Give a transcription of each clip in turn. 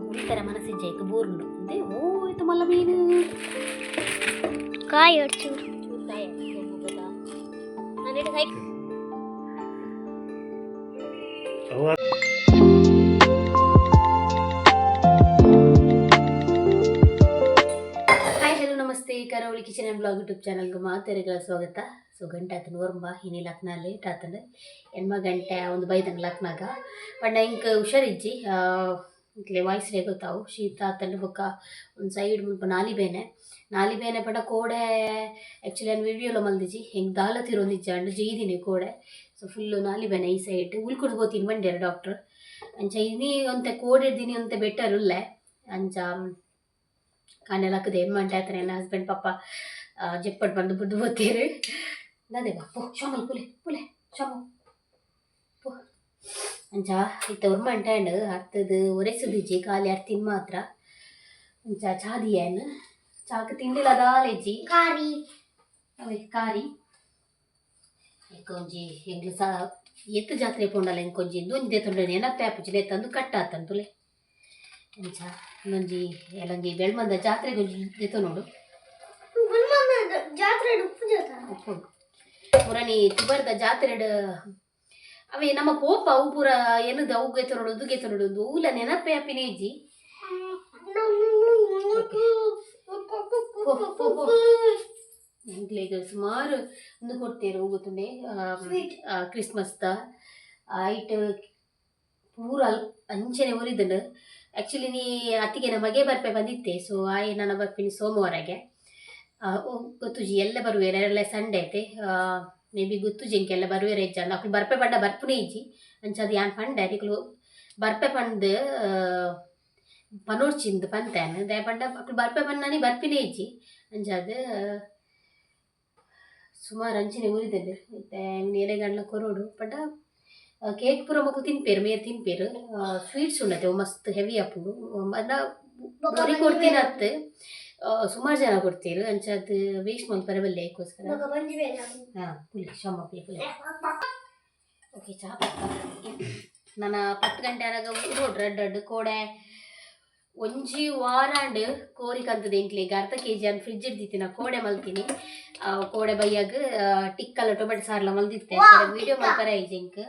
ಉಳಿತರ ಮನಸ್ಸಿಜ್ಜೆ ಬೋರ್ನು ಅಂದೆ ಓ ಇದು ಮಲ್ಲ ಮೀನು. ಕಾಯಿ ಚೂರು. Hi, hello, namaste. ಕರಾವಳಿ ಕಿಚನ್ ಆ್ಯಂಡ್ ಬ್ಲಾಗ್ ಯೂಟ್ಯೂಬ್ ಚಾನಲ್ಗೆ ಮಾತೆರೆಗಳ ಸ್ವಾಗತ. ಸೊ ಗಂಟೆ ಆತನ ಒರ್ಂಬ. ಇನಿ ಲಕ್ನ ಲೇಟ್ ಆತಂಡು. 8 ಗಂಟೆ ಒಂದು ಬೈದನ್ ಲಕ್ನಾಗ. ಪಂಡ ಇಂಕ್ ಹುಷಾರಿಜ್ಜಿ. ಇತ್ಲೆ ವಾಯ್ಸ್ ಗೊತ್ತಾವು. ಶೀತ ಆತಂಡು. ಬೊಕ್ಕ ಒಂದು ಸೈಡ್ ಮುಲ್ಪ ನಾಲಿ ಬೇನೆ. ನಾಲಿ ಬೇನೆ ಪಂಡ ಕೋಡೆ ಆ್ಯಕ್ಚುಲಿ ನಾನು ವಿಡಿಯೋಲ ಮಲ್ದಿಜಿ. ಹೆಂಗೆ ದಾಲ ತಿರೊಂದಿಜ್ಜಾಂಡ್ ಜೈದಿನಿ ಕೋಡೆ. ಸೊ ಫುಲ್ಲು ನಾಲಿ ಬೇನೆ ಈ ಸೈಡ್. ಉಲ್ಕುಡ್ದು ಗೋತೀನಿ ಬಂಡ್ಯಾರ ಡಾಕ್ಟ್ರ್. ಅಂಚ ಇನಿ ಒಂತೆ ಕೋಡೆಡ್ದಿನಿ ಒಂತೆ ಬೆಟರ್ ಉಲ್ಲೆ. ಅಂಚ ಕಾಂಡೆ ಲಕ್ಕದೆ 8 ಗಂಟೆ ಆತನೆ. ನನ್ನ ಹಸ್ಬೆಂಡ್ ಪಾಪ ಜೆಪ್ಪಡ್ ಬಂದು ಬುಡ್ದು ಬೋತೀರು. ದಾದೆ ಬಾ ಪೋ ಶಾಮಲ್ ಪುಲೆ ಪುಲೆ ಶಾಮ ಪೋ. ಅಂಚ ಇತ್ತೆ 9 ಗಂಟೆ ಆಂಡ್. ಅರ್ತದ ಒರೆಸುದಿಜ್ಜಿ, ಖಾಲಿ ಅರ್ತಿನ ಮಾತ್ರ. ಅಂಚ ಚಾದಿಯನ್ ಚಾಕ್ ತಿಂಡಿಲ ದಾಲೆಜ್ಜಿ. ಕಾರಿ. ಅವೇ ಕಾರಿ. ಒಂಜಿ ಎಂಗ್ಲ ಸಾ ಎತ್ತು ಜಾತ್ರೆ ಪೋಂಡಲ ಇಂಕೊಂಜಿ ಒಂಜಿ ದೇತೊಂಡ ನೆನಪೆ ಆಪುಜಿ. ಲೇತಂದು ಕಟ್ಟ ಆತಂತುಲೆ. ಅಂಚ ಇನ್ನೊಂಜಿ ಎಲ್ಲೊಂಜಿ ಬೆಳ್ಮಂದ ಜಾತ್ರೆಗೆ ಒಂಜಿ ದೆತೊ ನೋಡು. ಜಾತ್ರೆ ಉಪ್ಪು ಜಾತ್ರೆ. ಉಪ್ಪು ಮುರಣಿ ತುಬರ್ದ ಜಾತ್ರೆಡ್ ಅವೇ ನಮ್ಮ ಪೋಪ ಅವು ಪೂರ ಏನದ ಅವು ಗೆತೊನೊಡು ಉದು ಗೆತೊನೊಡು ಒಂದು ಊಲ ನೆನಪೆ ಆಪಿನ ಇಜ್ಜಿ. ಪೋ, ಪೋ, ಪೋ. ಎಂಕ್ಲೆಗ್ ಸುಮಾರು ಉಂದು ಕೊಡ್ತೇರು ಗೊತ್ತುಂಡೆ. Sweet. Christmas the ಐಟ್ ಪೂರ ಅಲ್ ಅಂಚನೆ ಒರಿದ್ಂಡ್. ಆ್ಯಕ್ಚುಲಿ ನೀ ಅತ್ತಿಗೆ ಮಗೆ ಬರ್ಪೆ ಬಂದಿತ್ತೆ. ಸೊ ಆಯೆ ನನ್ನ ಬರ್ಪಿನಿ ಸೋಮವಾರಗೆ. ಗೊತ್ತುಜಿ ಎಲ್ಲ ಬರುವೆರ್ ಎಲ್ಲ ಸಂಡೆ ಐತೆ ಮೇ ಬಿ. ಗೊತ್ತುಜಿ ಎಂಕೆಲ್ಲ ಬರುವೆರ್ ಇಜ್ಜ. ಅಕ್ಲು ಬರ್ಪೆ ಪಂಡ ಬರ್ಪುನೇ ಇಜ್ಜಿ. ಅಂಚ ಅದು ಯಾನ್ ಪಂಡೆ, ನಿಕುಲು ಬರ್ಪೆ ಪಂದ್ ಪನೋಡ್ಚಿಂದ್ ಪಂತೆ. ದಾಯೆ ಪಂಡ ಅಕ್ಲು ಬರ್ಪೆ ಪನ್ನನಿ ಬರ್ಪಿನೇ ಇಜ್ಜಿ. ಅಂಚಾದ್ ಸುಮಾರು ಅಂಚನೆ ಒರಿದ್ಂಡ್. ಇತ್ತೆ ಏರೆಗಂಡ್ಲ ಕೊರೊಡು ಪಂಡ ಕೇಕ್ ಪೂರ ಮೊಕುಲು ತಿನ್ಪೇರು, ಮೇರ್ ತಿನ್ಪೇರು. ಸ್ವೀಟ್ಸ್ ಉಂಡತೆ ಅವು ಮಸ್ತ್ ಹೆವಿ ಆಪುಂಡು. ಪಂಡ ಒರಿ ಕೊಡ್ತೀನತ್, ಸುಮಾರು ಜನ ಕೊಡ್ತೀರು. ಅಂಚಾದ್ ವೇಸ್ಟ್ ಮಲ್ಪರೆ ಬಲ್ಲೆ ಐಕೋಸ್ಕರ. ಹಾಂ, ಪುಲಿ ಶಮ್ಮ ಪುಲಿ ಪುಲಿ. ಓಕೆ, ಚಾ ನನ್ನ 10 ಗಂಟೆ ಆನಾಗ ರೋಡ್ ರಡ್ಡ್ ರಡ್ಡ್ ಕೋಡೆ ಒಂಜಿ ವಾರಾಂಡ್ ಕೋರಿ ಕಂತದ ಎಂಕ್ಲೆಗ್. ಅರ್ಧ ಕೆಜಿ ಅನ್ ಫ್ರಿಜ್ ಇಡ್ದಿತ್ತಿನ ಕೋಡೆ ಮಲ್ತೀನಿ. ಕೋಡೆ ಬಯ್ಯಾಗ ಟಿಕ್ಕಲ್ಲ ಟೊಮೆಟೊ ಸಾರ್ಲ ಮಲ್ದಿತ್ತೆ. ವಿಡಿಯೋ ಮಲ್ಪರೆ ಐಜಿ ಎಂಕ್.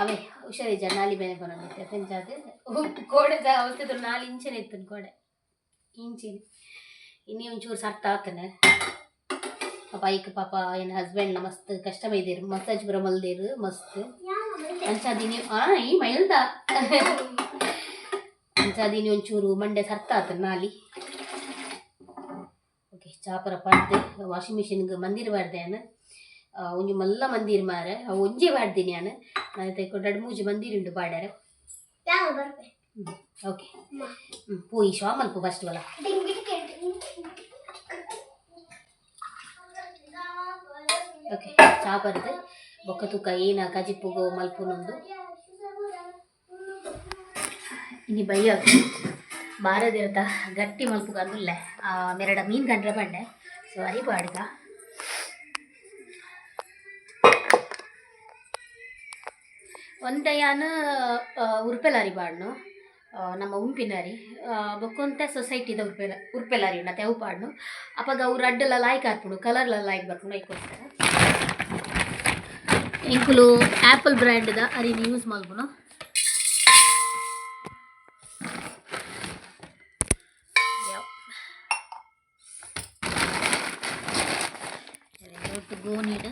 ಅವೇ ಹುಷಾರಿಜ್ಜ, ನಾಲಿ ಬೇನೆ ಬರೋದಿತ್ತೆ. ಅಂಚಾದ್ ಕೋಡೆದ ಅವಸ್ಥೆ ನಾಲ್ ಇಂಚನೆ ಇತ್ತು ಕೋಡೆ ಇಂಚಿನ. ಇನ್ನಿ ಒಂಚೂರು ಸರ್ತ ಆತನೆ. ಪಾಪ ಐಕ್ ಪಾಪ ಏನ್ ಹಸ್ಬೆಂಡ್ ಮಸ್ತ್ ಕಷ್ಟ ಬೈದೇರು. ಮಸಾಜ್ ಪೂರ ಮಲ್ದೇರು ಮಸ್ತ್. ಅಂಚಾದಿನಿ ಈ ಮೈಲ್ದ ಅಂಚಾದಿನಿ ಒಂಚೂರು ಮಂಡೆ ಸರ್ತ ಆತನ ನಾಲಿ. ಓಕೆ, ಚಾಪರ ಪಡ್ದು ವಾಷಿಂಗ್ ಮಿಷಿನ್ಗೆ ಮಂದಿರ ಬಾರ್ದೆ. ಒಂಜಿ ಮಲ್ಲ ಮಂದಿರ ಮಾರೆ. ಅವು ಒಂಜೇ ಬಾಡ್ದಿನಿ ಯಾನ್. ರಡ್ಡ್ ಮೂಜಿ ಮಂದಿರ ಉಂಡು ಬಾಡ್ಯಾರೆ. ಓಕೆ, ಪೋಯಿ ಶಾ ಮಲ್ಪು ಫಸ್ಟ್ ವಲ. ಓಕೆ, ಚಾ ಪರ್ದು ಬೊಕ್ಕ ತೂಕ ಏನ ಕಜಿಪುಗು ಮಲ್ಪುನೊಂದು. ಇನಿ ಬಯ್ಯ ಬಾರದಿರತ ಗಟ್ಟಿ ಮಲ್ಪುಗ ಅಂದುಲ್ಲೆ. ಮೆರಡ ಮೀನು ಕಂಡ್ರೆ ಬಂಡೆ. ಸೊ ಅರಿ ಪಾಡ್ಗ. ಒಂತೆ ಯಾನ್ ಉರ್ಪೆಲಾರಿ ಪಾಡ್ನು, ನಮ್ಮ ಉಂಪಿನರಿ. ಬೊಕ್ಕೊಂತೆ ಸೊಸೈಟಿದ ಉರ್ಪೆಲ ಉರ್ಪೆಲಾರಿ ಉಂಡು ಅವು ಪಾಡ್ನು. ಅಪಗ ಅವು ರಡ್ಡಲ ಲಾಯ್ಕ್ ಆಪುಂಡು, ಕಲರ್ಲ ಲಾಯ್ಕ್ ಬರ್ಪುಂಡು. ಐಕೋಸ್ಕರ ಎಂಕುಲು ಆ್ಯಪಲ್ ಬ್ರ್ಯಾಂಡ್ದ ಅರಿನ ಯೂಸ್ ಮಲ್ಪುನು. ಗೋನಿಡ್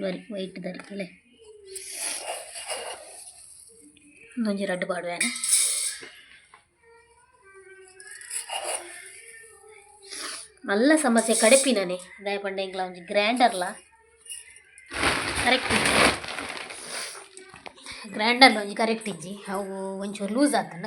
ಬರಿ ವೈಟ್ ದರಿಕಲೆ ಒಂಜಿ ರಡ್ಡ್ ಪಾಡುವೆನು. ಮಲ್ಲ ಸಮಸ್ಯೆ ಕಡೆಪಿನನೆ. ದಾಯೆ ಪಂಡ ಎಂಕ್ಲ ಒಂಜಿ ಗ್ರ್ಯಾಂಡರ್ಲ ಕರೆಕ್ಟ್ ಇಜ್ಜಿ. ಗ್ರ್ಯಾಂಡರ್ಲ ಒಂಜಿ ಕರೆಕ್ಟ್ ಇಜ್ಜಿ. ಅವು ಒಂಚೂರು ಲೂಸ್ ಆತಂಡ.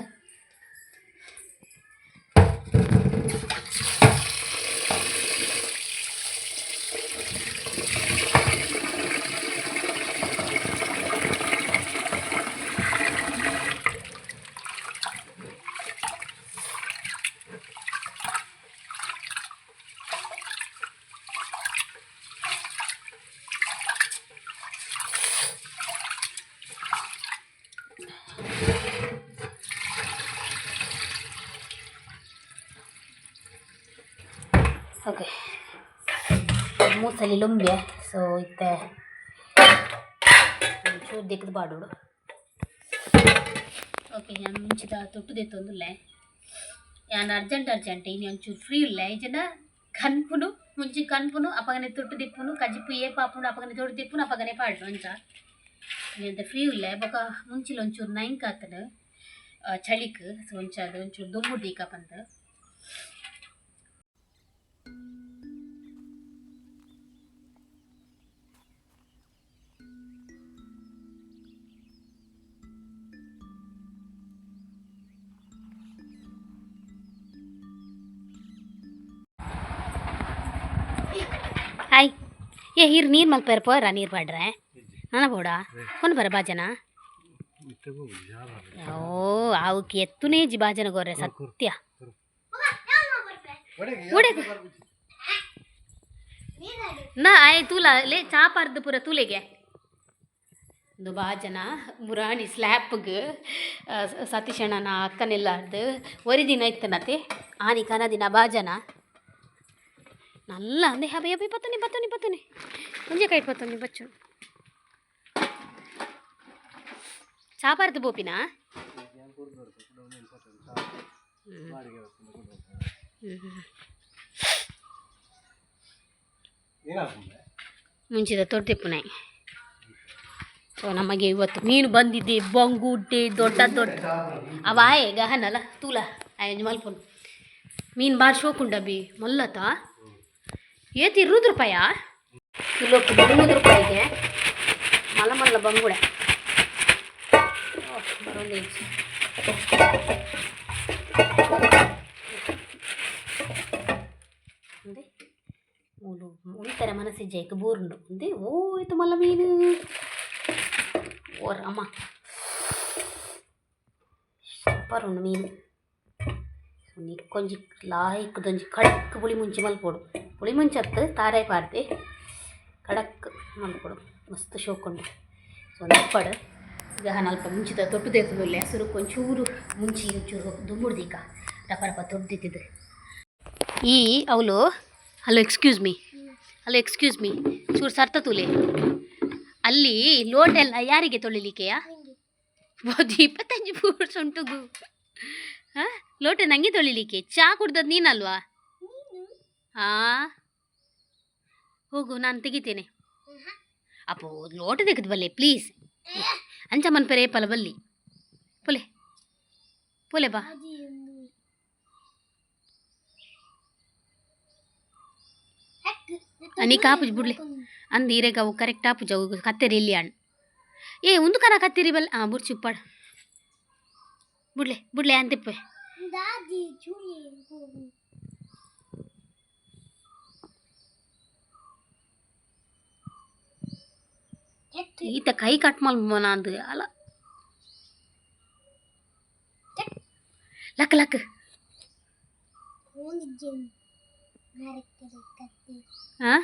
ಓಕೆ ಮೂಸಲಿ ಲೊಂಬೆ ಸೊ ಇತ್ತೆ ಚೂರು ದಿಕ್ಕದ ಪಾಡೋಡು. ಓಕೆ, ಯಾನ್ ಮುಂಚಿದ ತೊಟ್ಟು ದೆತ್ತೊಂದುಲ್ಲೆ. ಯಾನ್ ಅರ್ಜೆಂಟ್ ಅರ್ಜೆಂಟ್ ಇನಿ ಒಂಚೂರು ಫ್ರೀ ಉಲ್ಲೆ. ಇಜ್ಜಿಂಡ ಕನ್ಪುನು ಮುಂಚಿ ಕನ್ಪುನು ಅಪಗನೆ ತೊಟ್ಟು ದಿಪ್ಪುನು, ಕಜಿಪು ಏಪ ಆಪುಂಡು ಅಪಗನೆ ತೊಟ್ಟು ದಿಪ್ಪುನು, ಅಪಗನೆ ಪಾಡ್ನು ಅಂಚ. ಎಂತ ಫ್ರೀ ಉಲ್ಲೆ. ಬೊಕ ಮುಂಚಿಲ ಒಂಚೂರು ನೈಂಕ್ ಆತನ ಚಳಿಕ್. ಸೊ ಒಂಚಾದ ಒಂಚೂರು ದೊಂಬು ದೀಕ ಪಂದ್. ಹಾಯ್ ಏ ಹೀರ್ ನೀರು ಮಲ್ಪೇರ ಪೋರ ನೀರು ಪಾಡ್ರೆ ನಾನ ಬೋಡ ಕೊನ್ ಬರ ಬಾಜನ. ಓ ಅವಕ್ಕೆ ಎತ್ತುನೇ ಜಿ ಬಾಜನ ಗೊರ್ರೆ ಸತ್ಯ. ಉಡೆ ನಾ ಆಯ್ ತೂಲ ಲೇ ಚಾ ಪಾರ್ದು ಪೂರ ತೂಲೆಗೆ. ಒಂದು ಬಾಜನ ಮುರಾಣಿ ಸ್ಲ್ಯಾಪ್ಗ್ ಸತೀಶಣ್ಣನ ಅಕ್ಕನೆಲ್ಲಾರ್ದು ಒರಿ ದಿನ ಇತ್ತನತೆ ಆನಿ ಕನ ದಿನ ಬಾಜನ ನಲ್ಲ ಅಂದೆ. ಹಬೆ ಹಬೆ ಬತ್ತನೆ ಬತ್ತನೆ ಬತ್ತನೆ ಒಂಜೆ ಕೈಟ್ ಬತ್ತನೆ ಬಚ್ಚು ಚಾ ಪಾರ್ದು ಬೋಪಿನಾ. ಮುಂಚಿದ ತೊಡ್ದಿಪ್ಪುನಾಯಿ. ಸೊ ನಮಗೆ ಇವತ್ತು ಮೀನು ಬಂದಿದೆ, ಬಂಗುಡೆ ದೊಡ್ಡ ದೊಡ್ಡ ಅವ ಆಯೆ ಗಹನಲ್ಲ ತೂಲ ಆಯ್ ಮಲ್ಪುನು ಮೀನು ಬಾರ್ ಶೋಕುಂಡ ಬಿ ಮಲ್ಲತ ಏತ್ 20 ರೂಪಾಯ ಕಿಲೋಕ್ಕೆ 300 ರೂಪಾಯಿಗೆ ಮಲ್ಲ ಮಲ್ಲ ಬಂಗುಡೆ ಬರೋದು. ಮೂಲು ಉಳಿತರ ಮನಸ್ಸಿಜ್ಜೈಕ್ ಬೋರುಂಡು ಅಂದೆ. ಓ ಆಯ್ತು ಮಲ್ಲ ಮೀನು. ಓ ರಾಮ, ಸೂಪರ್ ಉಂಡು ಮೀನು. ನಿಕ್ಕೊಂಜಿ ಲಾಯ್ಕ್ದೊಂಜಿ ಖಡಕ್ ಪುಳಿ ಮುಂಚಿ ಮಲ್ಪೊಡು. ಪುಳಿ ಮುಂಚಿ ಅತ್ತು ತಾರಾಯಿ ಪಾರ್ದೆ ಖಡಕ್ ಮಲ್ಪೊಡು, ಮಸ್ತ್ ಶೋಕುಂಡು. ಸೊ ಉಪ್ಪಡ್ ಈಗ ಅಲ್ಪ ಮುಂಚಿದ ತೊಟ್ಟು ದೇತುಲ್ಲೆ. ಸುರುಕು ಒಂಚೂರು ಮುಂಚಿ ಒಂಚೂರು ದುಂಬುಡು ದೀಕ ರಪ ರಪ ತೊಡ್ದಿತ್ತಿದ್ದು ಈ ಅವಳು. Hello, excuse me. Hello, excuse me, ಚೂರು ಸರ್ತ ತೂಲೆ. ಅಲ್ಲಿ ಲೋಟ ಎಲ್ಲ ಯಾರಿಗೆ ತೊಳಿಲಿಕ್ಕೆಯಾ? 25 ಸೊಂಟುಗು ಹಾಂ ಲೋಟ ನಂಗೆ ತೊಳಿಲಿಕ್ಕೆ. ಚಾ ಕುಡ್ದದ್ದು ನೀನಲ್ವಾ? ಹಾಂ ಹೋಗು, ನಾನು ತೆಗಿತೇನೆ. ಅಪ್ಪೋ ಲೋಟ ತೆಗೆದು ಬಲ್ಲೆ ಪ್ಲೀಸ್. ಅಂಚ ಮನ್ಪೆರೆ ಪಲ ಬಲ್ಲಿ ಪೊಲೆ ಪೊಲೆ ಬಾ. ನೀ ಕಾಪುಜ್ ಬುಡ್ಲೆ ಅಂದ್ ಈರೆಗ್ ಅವು ಕರೆಕ್ಟ್ ಆಪುಜ ಅವು ಕತ್ತೆರಿ ಇಲ್ಲಿ ಅಣ್ ಏ ಉಂದು ಕನ ಕತ್ತಿರಿ ಬಲ್. ಹಾಂ ಬುಡ್ಚಿ ಉಪ್ಪಾಡು ಬುಡ್ಲೆ ಬುಡ್ಲೆ ಅಂತಿಪ್ಪೆ. ಈತ ಕೈ ಕಟ್ ಮಲ್ಪುನ ಅಲ್ಲ. ಲಕ್ ಲಕ್ ಹಾಂ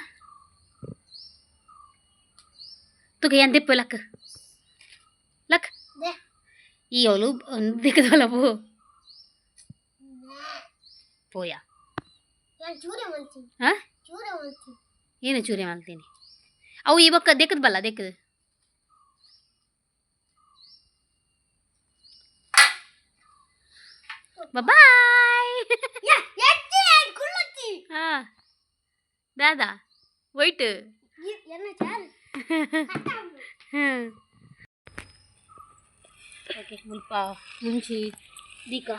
ತುಗೆ ಅಂದಿಪ್ಪೆ ಲಕ್ ಲಕ್ ಈ ಅವಳು ದಿಕ್ಕದಲ್ಲ ಪೋ ಪೋಯಾ. ಹಾಂ ಏನು ಚೂರಿ ಮಾಡ್ತೀನಿ ಅವು ಈ ಬೊಕ್ಕ ದೆಕ್ಕದ ಬಲ್ಲ ದೆಕ್ಕದ. ಬಾಯ್. ಹಾಂ ದಾದಾ ವೈಟ್. ಓಕೆ ಮುಲ್ಪ ಮುಂಚಿ ದೀಕ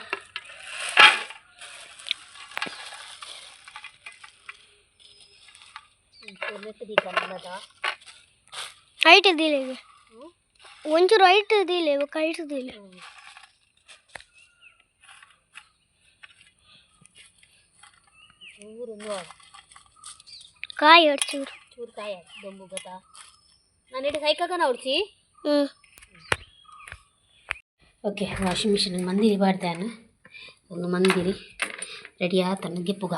ದೀಕ ನಲ್ಲದ. ಹೈಟ್ ಇದ್ದಿಲ್ಲ ಈಗ ಒಂಚೂರು ಹೈಟ್ ಇದ್ದಿಲ್ಲ ಇವಾಗ ಹೈಟ್ ಇದ್ದಿಲ್ಲ. ಚೂರು ಒಂದು ಕಾಯಿ ಎರಡು ಚೂರು. ಚೂರು ಕಾಯಿ ದೊಂಬು ಗೊತ್ತಾ. ನಾನು ಇಟ್ಟು ಸೈಕಾಗನ ಹೊಡ್ಸಿ. ಹ್ಞೂ. ಓಕೆ, ವಾಷಿಂಗ್ ಮಿಷಿನ್ ಮಂದಿರಿ ಬಾಡ್ದಾನ ಒಂದು ಮಂದಿರಿ ರೆಡಿ ಆತನ ಗೆಪ್ಪುಗ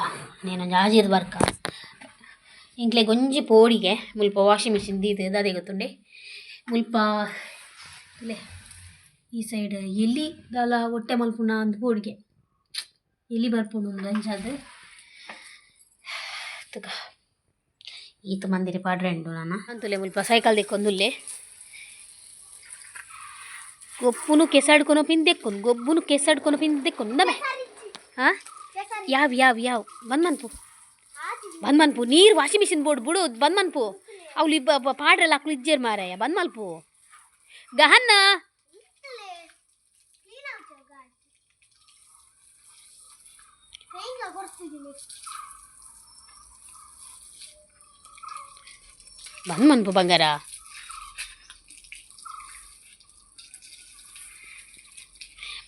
ನೇನೊಂಜಿ ಆಜಿರ್ ಬರ್ಕ ಎಂಕ್ಲೆಗ್ ಒಂಜಿ ಪೋಡಿಗೆ ಮುಲ್ಪ ವಾಷಿಂಗ್ ಮಿಷಿನ್ ದೀದ್ ದಾದೆ ಗೊತ್ತುಂಡೆ. ಮುಲ್ಪ ಇಲ್ಲೇ ಈ ಸೈಡ್ ಎಲ್ಲಿ ದಾಲ ಒಟ್ಟೆ ಮಲ್ಪುನ ಅಂದ್ ಪೋಡಿಗೆ ಎಲ್ಲಿ ಬರ್ಪುಂಡು ಅಂಚಾದ್. ತುಕ ಈತ ಮಂದಿರಿ ಪಾಡ್ರೆಂಡು ನಾನ ಅಂತುಲೆ ಮುಲ್ಪ ಸೈಕಲ್ ದೆಕ್ಕೊಂದುಲ್ಲೆ ಗೊಪ್ಪುನು ಕೆಸಾಡ್ಕೊನು ಪಿಂದೆಕ್ಕೊನು ಗೊಬ್ಬುನು ಕೆಸಾಡ್ಕೊನು ಪಿಂದೆಕ್ಕೊನು ನಮೆ. ಹಾಂ, ಯಾವ ಯಾವ ಯಾವ ಬಂದ್ ಮನ್ಪು, ಬಂದ್ ಮನ್ಪು. ನೀರು ವಾಷಿಂಗ್ ಮಿಷಿನ್ ಬೋರ್ಡ್ ಬಿಡು, ಬಂದ್ ಮನ್ಪು. ಅವ್ಲು ಇಬ್ಬ ಪಾಡ್ರೆಲ್ಲ ಅಕ್ಲು ಇಜ್ಜೇರ್ ಮಾರಾಯ, ಬಂದ್ ಮಲ್ಪು ಗಹನ್ನ. ಬಂದ್ ಮನ್ಪು ಬಂಗಾರ.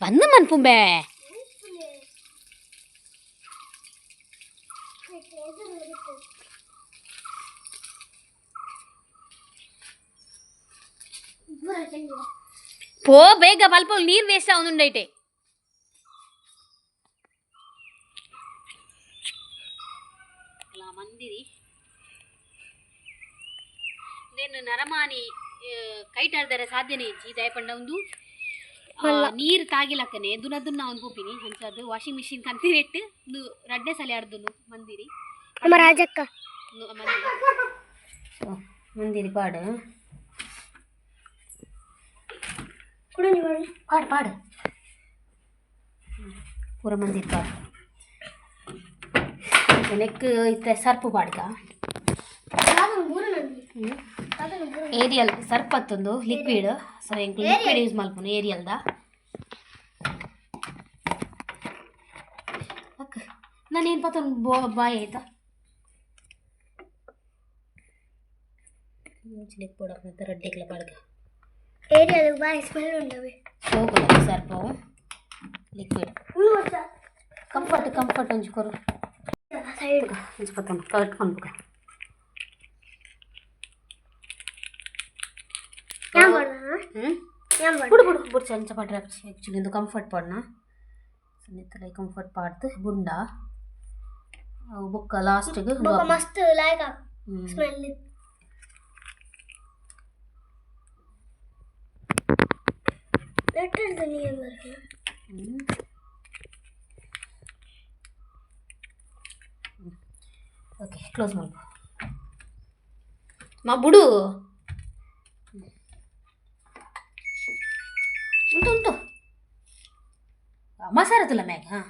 ಬಂದ್ ಮನ್ಪುಂಬೆ. ಪೋ ಬೇಗ ಬಲ್ಪ, ನೀರು ವೇಸ್ಟ್ ಆವೊಂದುಂಡೈಟೆ. ಮಂದಿರಿ నేను ನರಮಾನಿ ಕೈಟಾಡ್ದರೆ ಸಾಧ್ಯನೇ ಇಜ್ಜಿ. ದಯಪಂಡ ಒಂದು ನೀರು ತಾಗಿಲಕ್ಕನೆ ದುನ ದುನ್ನ ಅವ್ನು ಪೋಪಿನಿ ಅಂಚದು ವಾಷಿಂಗ್ ಮಿಷಿನ್ ಕಂತಿನೆಟ್ ಒಂದು ರಡ್ಡೆ ಸಲ ಅರ್ದುನು ಮಂದಿರಿ. ನಮ್ಮ ರಾಜಕ್ಕ. ಮಂದಿರಿ ಪಾಡು. ಪಾಡು ಪಾಡು, ಪೂರ ಮಂದಿರಿ ಪಾಡು. ನೆಕ್ ಇತ್ತೆ ಸರ್ಪು ಪಾಡ್ಕ. ಏರಿಯಲ್ ಸರ್ಪ್ ಅತ್ತೊಂದು ಲಿಕ್ವಿಡ್. ಸೊ ಎಂಕ್ ಲಿಕ್ವಿಡ್ ಯೂಸ್ ಮಲ್ಪುನು ಏರಿಯಲ್ದ. ಅಕ್ಕ ನಾನೇನು ಪತ್ತೊಂದು ಬೋ ಬಾಯ್ ಆಯ್ತಾ ಬೋಡಪ್ಪ ರಡ್ಡೆಗ್ಲ ಪಾಡ್ಗ. ಏರಿಯಲ್ ಬಾಯ್ ಸ್ಮೆಲ್ ಉಂಡವೆ. ಸೋಕುಲ ಸರ್ಪು ಲಿಕ್ವಿಡ್. ಕಂಫರ್ಟ್ ಕಂಫರ್ಟ್ ಒಂಜಿ ಕೊರು. ಸೈಡ್. ಒಂಜಿ ಪತ್ತೊಂದು ಕಟ್ ಮನ್ಪುಗ. ಹ್ಮ್. ಬುಡು ಬುಡು ಬುಡು, ಚಂಚ ಪಾಡ್ರೆ. ಆ್ಯಕ್ಚುಲಿ ಇಂದು ಕಂಫರ್ಟ್ ಪಾಡ್ನ. ಸೊ ನೆತ್ತಲ ಕಂಫರ್ಟ್ ಪಾಡ್ದು ಬುಂಡ ಅವು ಬೊಕ್ಕ ಲಾಸ್ಟಿಗೆ. ಬೊಕ ಮಸ್ತ್ ಲಾಯ್ಕ್ ಸ್ಮೆಲ್. ನೆಟ್ಟಿರ್ದು ನೀರು ಬರ್ಪುನ. ಓಕೆ, ಕ್ಲೋಸ್ ಮಲ್ಪ ಮಾ ಬುಡು. ಉಂಟು ಉಂಟು ಮಸಾರతుಲ ಮ್ಯಾಗ. ಹಾಂ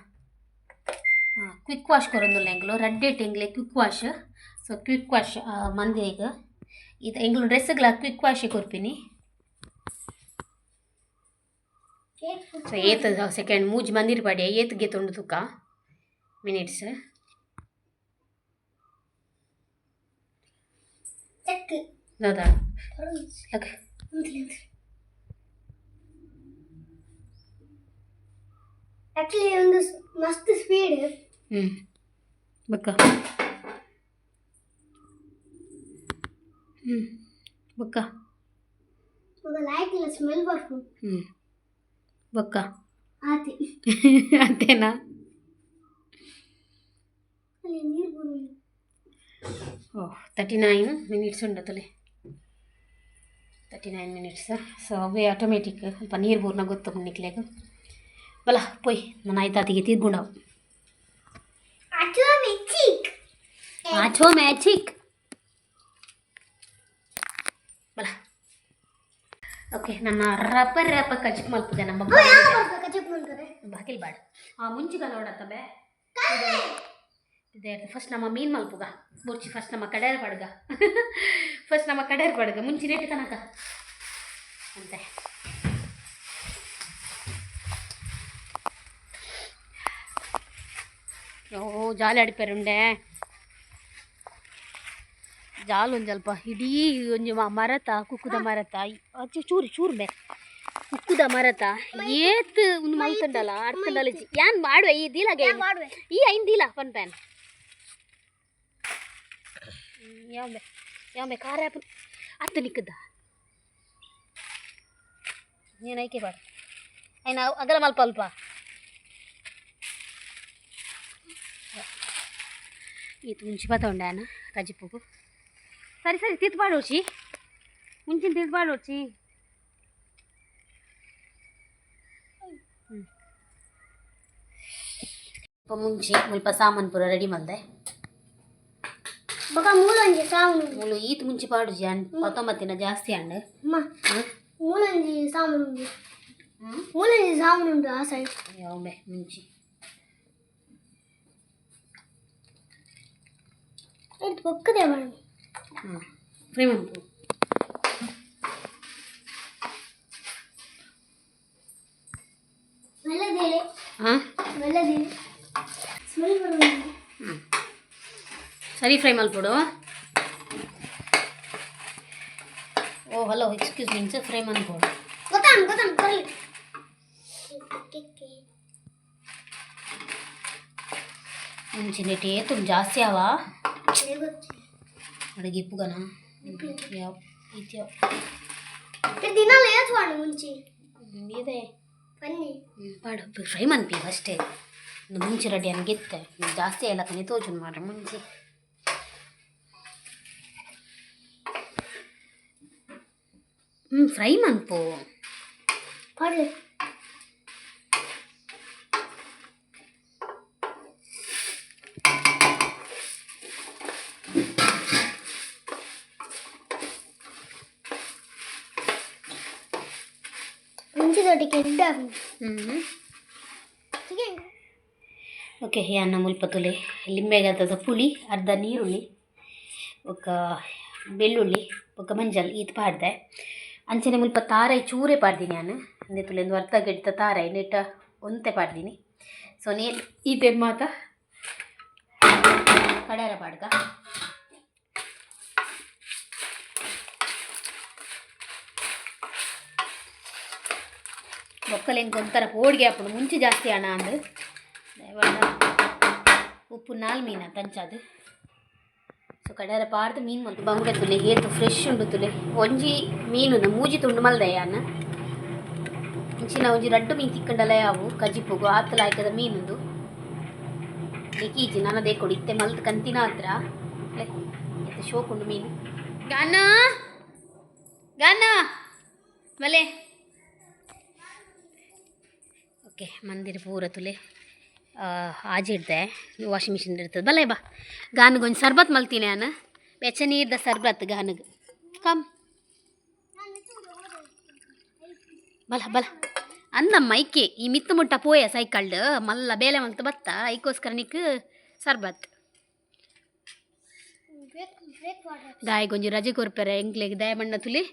ಹಾಂ, ಕ್ವಿಕ್ ವಾಶ್ ಕೊರೊಂದುಲ್ಲ ಎಂಕ್ಲು ರಡ್ಡೆಟ್ ಎಂಗ್ಲೆ quick wash. So quick wash ಮಂದಿಗ್ ಇದು ಎಂಕ್ಲು ಡ್ರೆಸ್ಗ್ಲ ಕ್ವಿಕ್ ವಾಶ್ ಕೊರ್ಪಿನಿ. ಸೊ ಏತ್ ಸೆಕೆಂಡ್ ಮೂಜಿ ಮಂದಿರ ಪಾಡ್ಯ, ಏತ್ ಗೆತೊಂಡು ತುಕ್ಕ ಮಿನಿಟ್ಸ್. ಚೆಕ್. ದಾದಾ ಓಕೆ. ಆಕ್ಚುಲಿ ಒಂದು ಮಸ್ತ್ ಸ್ಪೀಡ್. ಹ್ಞೂ, ಬೊಕ್ಕ ಹ್ಞೂ ಬೊಕ್ಕ. ಲಾಯ್ಕ್ ಇಲ್ಲ ಸ್ಮೆಲ್ ಬರ್ಪುಂಡು. ಹ್ಞೂ, ಬೊಕ್ಕ. ಆತಿ. ಅಂತೇನಾ? ಅಲ್ಲಿ ನೀರು ಬರುಂಡು. ಓ, 39 ಮಿನಿಟ್ಸ್ ಉಂಡತಲೆ, 39 ಮಿನಿಟ್ಸ್. ಸೊ ಅವೇ ಆಟೋಮೆಟಿಕ್ ಸ್ವಲ್ಪ ನೀರು ಬೂರ್ನ ಗೊತ್ತು ನಿಕ್ಲೆಗ್. ಬಲ ಪೊಯ್, ನನ್ನ ಆಯ್ತಾತಿಗೆ ತೀರ್ಗುಂಡವು. ಆಟೋಮೆಟಿಕ್. ಆಟೋಮ್ಯಾಟಿಕ್. ಬಲ. ಓಕೆ, ನನ್ನ ರಪ ರಪ ಕಜಿಕ್ ಮಲ್ಪುಗೆ ನಮ್ಮ. ಕಚಪ್ ಮಾಡ್ತಾರೆ. ಬಾಕಿಲ್ ಬಾಡ ಆ ಮುಂಚಿಗ ನೋಡತ್ತ ಬೇ. ಇದೆ ಫಸ್ಟ್ ನಮ್ಮ ಮೀನು ಮಲ್ಪುಗ ಬುರ್ಚಿ. ಫಸ್ಟ್ ನಮ್ಮ ಕಡೆಯ ಪಡ್ಗ, ಫಸ್ಟ್ ನಮ್ಮ ಕಡೆಯ ಪಡ್ಗ ಮುಂಚಿ ರೇಟ್ ತನಕ ಅಂತೆ. ಓ ಜಾಲಿ ಅಡಿಪೇರುಂಡೆ ಜಾಲ್ ಒಂಜಿ ಅಲ್ಪ ಇಡೀ ಒಂಜಿ ಮರತ ಕುಕ್ಕುದ ಮರತ ಅಚ್ಚು ಚೂರು ಚೂರು ಬೇ. ಕುಕ್ಕುದ ಮರತ ಏತ್ ಉಂದು ಮಲ್ತುಂಡಲ ಅರ್ಥಂಡಲ. ಯಾನ್ ಮಾಡುವೆ ಈ ದೀಲಾಗೆ. ಮಾಡುವೆ. ಈ ಐನ್ ದೀಲ ಪನ್ ಪ್ಯಾನ್ ಯಾವ ಯಾವ ಖಾರ ಅತ್ತು ನಿಕ್ಕದ ನೀನು ಐಕೆ ಬಾಡ ಐನ ಅಗಲ ಮಲ್ಪ ಅಲ್ಪ ಈತ ಮುಂಚಿ ಬತ್ತೊಂಡ ಕಜಿಪುಗು. ಸರಿ ಸರಿ, ತಿತ್ತು ಪಾಡೋಚಿ, ಮುಂಚಿನ ತಿತ್ತು ಪಾಡೋಚಿ. ಮುಂಚಿ ಮುಲ್ಪ ಸಾಮಾನು ಪೂರ ರೆಡಿ ಮಲ್ದೆ. ಬೊಕ ಮೂಲೊಂಜಿ ಸಾಮನು. ಮೂಲು ಈತ್ ಮುಂಚಿ ಪಾಡುಜಿ ಅನ್ ಪತ್ತೊಂಬತ್ತಿನ ಜಾಸ್ತಿ ಅಂಡ್. ಅಮ್ಮ, ಮೂಲೊಂಜಿ ಸಾಮನು ಉಂಡು, ಮೂಲೊಂಜಿ ಸಾಮನು ಉಂಡು ಆ ಸೈಡ್. ಯಾವ್ಬೆ ಮುಂಚಿ. ಇದು ಪೊಕ್ಕದೆ ಮೇಡಮ್. ಹಾಂ, ಫ್ರೈ ಮನ್ಪು. ಮೆಲ್ಲದೇಲೆ. ಹಾಂ. ಮೆಲ್ಲದೇಲೆ, ಸ್ಮೆಲ್ ಬರೋದು. ಹ್ಞೂ, ಸರಿ, ಫ್ರೈ ಮಲ್ಪೊಡು. ಓ ಹಲೋ, ಎಕ್ಸ್ಕ್ಯೂಸ್ ಮೀನ್ಸ್ ಫ್ರೈ ಮನ್ಪೊಡು. ಗೊತ್ತಾನ್ ಗೊತ್ತಾನ್ ಬರಲಿ. ಮುಂಚಿನ ಏತು ಜಾಸ್ತಿ ಅವ. ಅಡುಗೆ ಇಪ್ಪುಗನ ಯಾವ ಈತ ಯಾವ. ದಿನಾಲ ಏತ್ ವಾಣು ಮುಂಚಿ? ಇದೆ. ಬನ್ನಿ. ಪಾಡು, ಫ್ರೈ ಮನ್ಪಿ ಅಷ್ಟೇ. ಒಂದು ಮುಂಚಿ ರೆಡಿ ಅನ್ಗಿತ್ತೆ, ಜಾಸ್ತಿ ಎಲ್ಲ ಕಣೆ ತೋಜುನ್ ಮಾರ್ರೆ ಮುಂಚಿ. ಹ್ಞೂ, ಫ್ರೈ ಮನ್ಪು. ಪಾಡ್ಲೆ. ಮುಂಚಿ ದೊಡ್ಡಕ್ಕೆ ಎಡ್ಡ. ಹ್ಞೂ. ಚಿಕನ್. ಓಕೆ, ಅನ್ನ ಮುಲ್ಪ ತುಲೆ ಲಿಂಬೆಗತ್ತದ ಪುಳಿ, ಅರ್ಧ ನೀರುಳ್ಳಿ, ಬೊಕ್ಕ ಬೆಳ್ಳುಳ್ಳಿ, ಬೊಕ್ಕ ಮಂಜಲ್ ಈತ್ ಪಾಡ್ದೆ. ಅಂಚನೆ ಮುಲ್ಪ ತಾರಾಯಿ ಚೂರೆ ಪಾಡ್ದಿನಿ ಯಾನ್. ಅಂದೆ ತುಲೆ ಒಂದು ಅರ್ಧ ಗೆಡ್ತ ತಾರಾಯಿ ನೆಟ್ಟ ಒಂತೆ ಪಾಡ್ದಿನಿ. ಸೊ ನೇಲ್ ಈತೆನ್ ಮಾತ ಕಡಾರ ಪಾಡ್ಗ. ಬೊಕ್ಕಲೆ ಒಂಥರ ಪೋಡಿಗೆ ಆಪುಂಡು ಮುಂಚೆ ಜಾಸ್ತಿ ಅಣ ಅಂದು. ದಯವಾಡ ಉಪ್ಪು ನಾಲ್ ಮೀನ ತಂಚಾದು. ಸೊ ಕಡಾರ ಪಾರ್ದು ಮೀನು ಮಲ್ತು ಬಂಗುಡೆ ತುಲೆ ಏತು ಫ್ರೆಶ್ ಉಂಡು ತುಲೆ. ಒಂಜಿ ಮೀನು ಮೂಜಿ ತುಂಡು ಮಲ್ದೆ ಯಾನ್. ಇಂಚಿನ ಒಂಜಿ ರಡ್ಡು ಮೀನು ತಿಕ್ಕಂಡಲ ಯಾವು ಕಜಿಪುಗು ಆತಲ ಆಯ್ಕದ ಮೀನುಂದು. ಲಿಕೀಜಿ ನನ ದೇಕೊಡು ಇತ್ತೆ ಮಲ್ತ್ ಕಂತಿನ ಹತ್ರ ಇತ್ತೆ ಶೋಕುಂಡು ಮೀನು. ಗಾನ ಗಾನ ಬಲೆ. ಓಕೆ, ಮಂದಿರ ಪೂರ ತುಲೆ ಆಜಿಡ್ದೆ, ವಾಷಿಂಗ್ ಮಿಷಿನ್ ಇರ್ತದೆ. ಬಲೆ ಬಾ ಗಾನಗೆ, ಒಂಜಿ ಸರ್ಬತ್ ಮಲ್ತೀನಿ ನಾನು, ಬೆಚ್ಚ ನೀರ್ದ ಸರ್ಬತ್ ಗಾನಗ್. ಕಮ್, ಬಲ ಬಲ ಅಂದಮ್ಮ. ಐಕೆ ಈ ಮಿತ್ತು ಮುಟ್ಟ ಪೋಯ ಸೈಕಲ್ಡ್ ಮಲ್ಲ ಬೇಲೆ ಮಲ್ತ ಬತ್ತ, ಐಕೋಸ್ಕರ ನಿಕ್ ಸರ್ಬತ್. Break break water. ದಾಯಿಗೊಂಜಿ ರಜೆ ಕೊರ್ಪೆರೆ ಎಂಕ್ಲೆಗ್ ದಯ ಮಣ್ಣ ತುಲಿ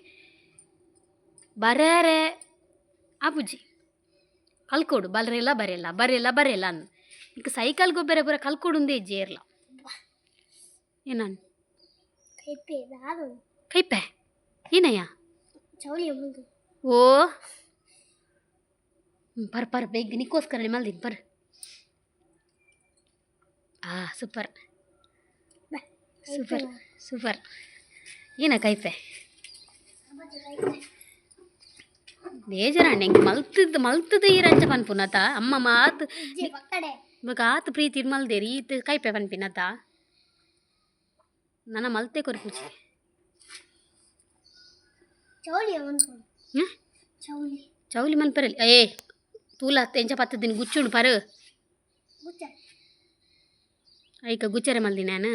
ಬರೇರೆ ಆಪುಜಿ. ಕಲ್ಕೋಡು ಬಲ್ರೆಲ್ಲ ಬರೆಲ್ಲ ಬರೆಲ್ಲ ಬರೆಲ್ಲ ಅಂದ್. ನಿಕ್ ಸೈಕಲ್ ಗೊಬ್ಬರ ಪೂರ ಕಲ್ಕೋಡು ಇಜ್ಜಿ ಏರ್ಲ ಏನಾನ್. ಕೈಪೆ ದಾದು. ಕೈಪೆ ಏನಯ್ಯ? ಚೌಳಿ ಮುಂದು. ಓ ಹ್ಮ್, ಪರ್ ಪರ್ ಬೇಗ, ನಿಕ್ಕೋಸ್ಕರ ಮಲ್ದಿನಿ ಪರ್. ಆ ಸೂಪರ್ ಸೂಪರ್ ಸೂಪರ್. ಏನ ಕೈಪೆ? ಬೇಜಾರಣ್ಣ ಹೆಂಗೆ ಮಲ್ತದ್ದು ಮಲ್ತದ್ದು ಈ ರಂಜ ಪನ್ಪುನತ ಅಮ್ಮ ಮಾತು. ಪಕ್ಕಡೆ. ಇವಾಗ ಆತು ಪ್ರೀತಿ ಮಲ್ದೇರಿ, ಈತ ಕೈಪೆ ಪನ್ಪಿನತ. ನನ್ನ ಮಲ್ತೆ ಕೊರ್ಪುಚಿ. ಚೌಳಿ ಒಂದು. ಹ್ಞೂ. ಚೌಳಿ. ಚೌಲಿ ಮನ್ಪರಲ್ಲಿ ಏ ತೂಲ ಎಂಚ ಪತ್ತು ದಿನ ಗುಚ್ಚುಂಡು ಪರು. ಗುಚ್ಚ. ಐಕ ಗುಚ್ಚರೆ ಮಲ್ದಿ ನಾನು.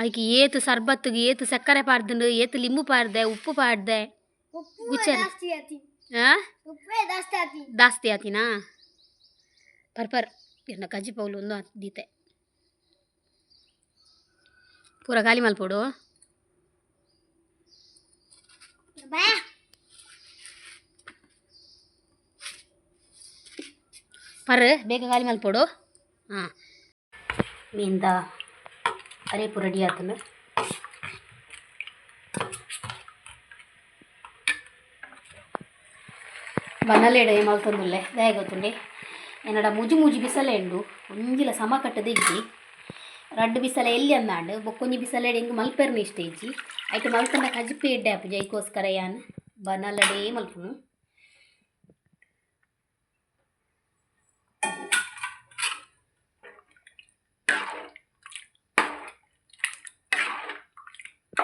ಐಕ್ ಏತು ಸರ್ಬತ್ತಿಗೆ ಏತು ಸಕ್ಕರೆ ಪಾಡ್ದುಂಡು, ಏತು ಲಿಂಬು ಪಾಡ್ದೆ, ಉಪ್ಪು ಪಾಡ್ದೆ. ಉಪ್ಪು. ಗುಚ್ಚರೆ. ಜಾಸ್ತಿ ಆತಿ. ಆ. ಉಪ್ಪೇ ಜಾಸ್ತಿ ಆತಿ. ಜಾಸ್ತಿ ಆತಿನಾ? ಪರ್ ಪರ್ ಎನ್ನ ಕಜ್ಜಿ ಪೌಲು ಒಂದು ದೀತೆ ಪೂರ ಖಾಲಿ ಮಲ್ಪೊಡು. ಬಾ. ಪರ್, ಬೇಗ ಖಾಲಿ ಮಲ್ಪೊಡು. ಹಾಂ, ಮೀನ್ದ ಅರೇಪು ರೆಡಿ ಆತಂಡು. ಬನಲೇಡ ಮಲ್ತೊಂದುಲ್ಲೆ ದಾಯ ಗೊತ್ತುಂಡೆ? ಎನ್ನಡ ಮುಜಿ ಮುಜಿ ಬಿಸಲೆ ಉಂಡು, ಒಂಜಿಲ ಸಮ ಕಟ್ಟದ ಇಜ್ಜಿ. ರಡ್ಡು ಬಿಸಲೆ ಎಲ್ಲಿ ಅಂದಾಂಡ್, ಬೊಕ್ಕೊಂಜಿ ಬಿಸಲೆಡ್ ಎಂಕ್ ಮಲ್ಪೆರ್ನ ಇಷ್ಟ ಇಜ್ಜಿ. ಐಟ್ ಮಲ್ತಂಡ ಕಜಿಪಿ ಎಡ್ಡೆ ಆಪುಜಿ. ಐಕೋಸ್ಕರ ಯಾನ್ ಬನಲಡೇ ಮಲ್ಪುನು.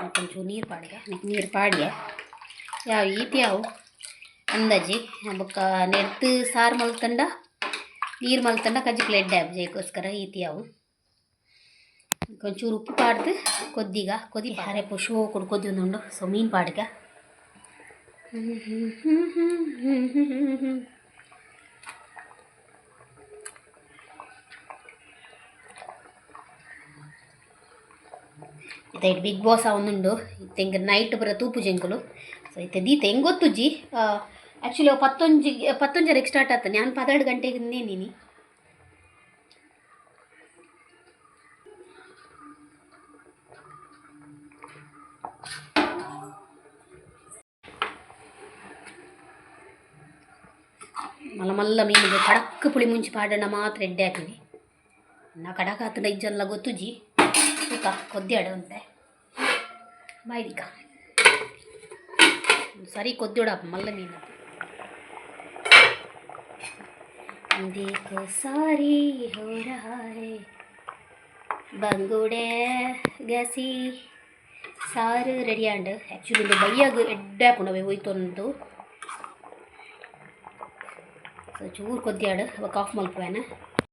ಒಂಚೂರು ನೀರು ಪಾಡ್ಯ, ನೀರು ಪಾಡ್ಯ. ಯಾವ ಈತ್ ಯಾವು ಅಂದಾಜಿ. ಬೊಕ್ಕ ನೆರ್ತ್ ಸಾರು ಮಲ್ತಂಡ ನೀರು ಮಲ್ತಂಡ ಕಜಿಕ್ಲ ಎಡ್ಡೆ ಆಪುಜಿ. ಐಕೋಸ್ಕರ ಈತ್ ಯಾವು. ಒಂಚೂರು ಉಪ್ಪು ಪಾಡ್ದು ಕೊದ್ದಿಗ ಕೊದಿ ಅರೆಪು ಶೋಕುಡು ಕೊದ್ದಿಂದುಂಡು. ಸೊ ಮೀನು ಪಾಡ್ಗ. ಇತ್ತೆ ಬಿಗ್ ಬಾಸ್ ಅವನುಂಡು. ಇತ್ತೆ ಎಂಕ್ ನೈಟ್ ಪೂರ ತೂಪು ಜೆಂಕುಲು. ಸೊ ಇತ್ತೆ ದೀತೆ ಹೆಂಗೆ ಗೊತ್ತುಜ್ಜಿ. ಆ್ಯಕ್ಚುಲಿ ಅವು ಪತ್ತೊಂಜಿ ಪತ್ತೊಂಜರೆಗೆ ಸ್ಟಾರ್ಟ್ ಆತ, ನಾನು 12 ಗಂಟೆಗೆ ನೀನಿ. ಮಲ್ಲ ಮಲ್ಲ ಮೀನಿಗೆ ಕಡಕ್ ಪುಳಿ ಮುಂಚಿ ಪಾಡೋಣ ಮಾತ್ರ ಎಡ್ಡೆ ಹಾಕಿನಿ. ನಾ ಕಡಕ ಆತನ ಇಜ್ಜನ್ಲ ಗೊತ್ತುಜ್ಜಿ. ತೂಕ ಕೊದ್ಯಾಡು ಅಂತೆ ಬಾಯ್ದಿಕ್ಕ ಸರಿ ಕೊದ್ಯೋಡಪ್ಪ ಮಲ್ಲ ಮೀನು. देखो सारी हो रहा है. ಬಂಗುಡೆ ಗಸಿ ಸಾರು ರೆಡಿ ಆಂಡ್. ಆ್ಯಕ್ಚುಲಿ ಇಂದು ಬಯ್ಯಾಗ ಎಡ್ಡೆ ಆಪುಂಡು ಹೋಯ್ತೊಂದು. ಸೊ ಚೂರು ಕೊದ್ಯಾಡು ಅವ ಕಾಫ್ ಮಲ್ಪುವೆನ.